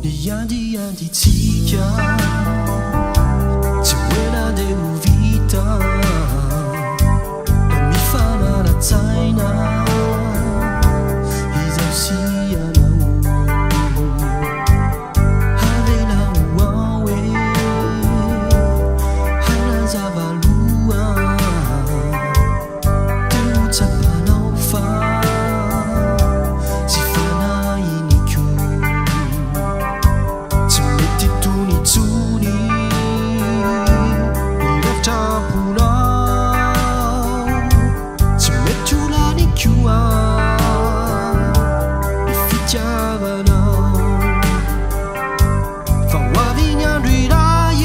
Ny andianditsika tsy ho ela dia ho vita Raha mifanara-tsaina izaho sy ianao Avela ho ao e hanazava loha Dia ho tsapanao fa tsy fanahiniko Tsy mety itony intsony ny rafitra am-ponao Tsy mety ho lany koa ny fitiavanao Fa ho avy ny andro iray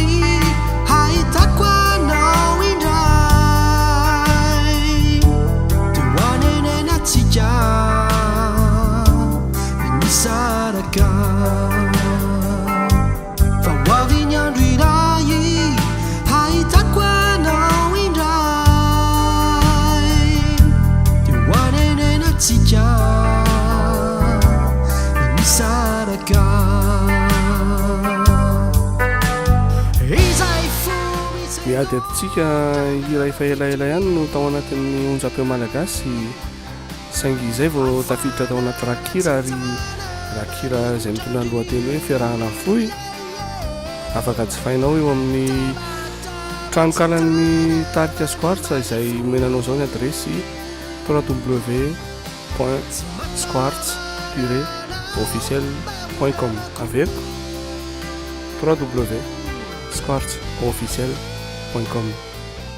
hahitako anao indray Dia ho anenenantsika ny nisaraka Fa ho avy ny andro iray hahitako anao indray Dia ho anenenantsika ny nisaraka Izay fo Miady adintsika hira efa elaela ihany no tao anatin'ny onjam-peo malagasy saingy izay vao tafiditra tao anaty rakikira ary rakikira izay mitondra ny lohateny hoe fiarahana fohy afaka jifainao eo amin'ny tranokalan'ny tarika Squartz izay omena anao izao ny adiresy www point squartz tiret officiel point com averiko www squartz officiel point com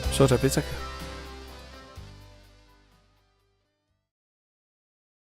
misaotra betsaka.